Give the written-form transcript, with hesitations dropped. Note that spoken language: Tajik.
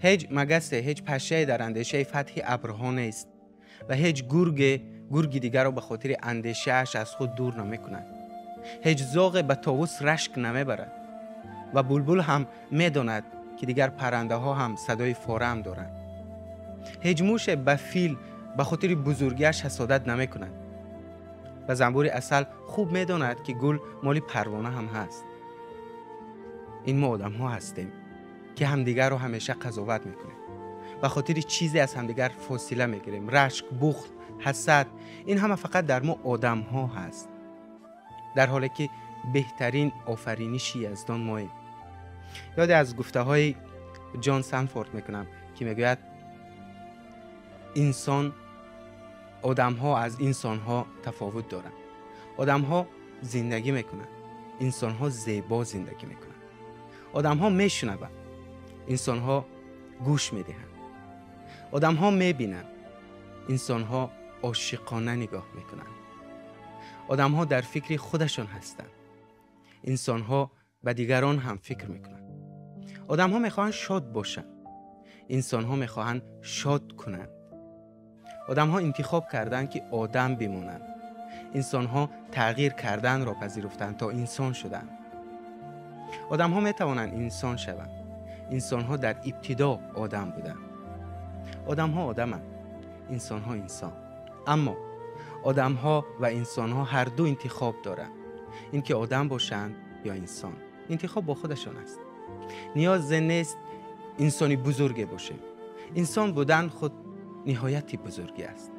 Ҳеҷ магасе, ҳеҷ пашшае дар андешаи фатҳи абрҳо нест ва ҳеҷ гурге гурги дигарро ба хотири андешааш аз худ дур намекунад. Ҳеҷ зоғе ба товус рашк намебарад ва булбул ҳам медонад, ки дигар паррандаҳо ҳам садои форам доранд. Ҳеҷ муше ба фил ба хотири бузургиаш ҳасодат намекунад ва занбури асал хуб медонад, ки гул моли парвона ҳам ҳаст. Ин мо одамҳо ҳастем, ки ҳамдигарро ҳамеша қазоват мекунем, ба хотири чизе аз ҳамдигар фосила мегирем. Рашк, бухл, ҳасад, ин ҳама фақат дар мо одамҳо ҳаст, дар ҳоле ки беҳтарин офариниши Яздон моем. Ёде аз гуфтаҳои Ҷон Санфорд мекунам, ки мегӯяд: инсон, одамҳо аз инсонҳо тафовут доранд. Одамҳо зиндагӣ мекунанд, инсонҳо зебо зиндагӣ мекунанд. Одамҳо мешунаванд, инсонҳо гӯш медиҳанд. Одамҳо мебинанд, инсонҳо ошиқона нигоҳ мекунанд. Одамҳо дар фикри худашон ҳастанд, инсонҳо ба дигарон ҳам фикр мекунанд. Одамҳо мехоҳанд шод бошанд, инсонҳо мехоҳанд шод кунанд. Одамҳо интихоб карданд, ки одам бимонанд. Инсонҳо тағйир карданро пазируфтанд то инсон шуданд. Одамҳо метавонанд инсон шаванд. Инсонҳо дар ибтидо одам буданд. Одамҳо одаманд, инсонҳо инсон. Аммо одамҳо ва инсонҳо ҳарду интихоб доранд: ин ки одам бошанд ё инсон. Интихоб бо худашон аст. Ниёзе нест инсони бузурге бошем. Инсон будан худ ниҳояти бузургӣ аст.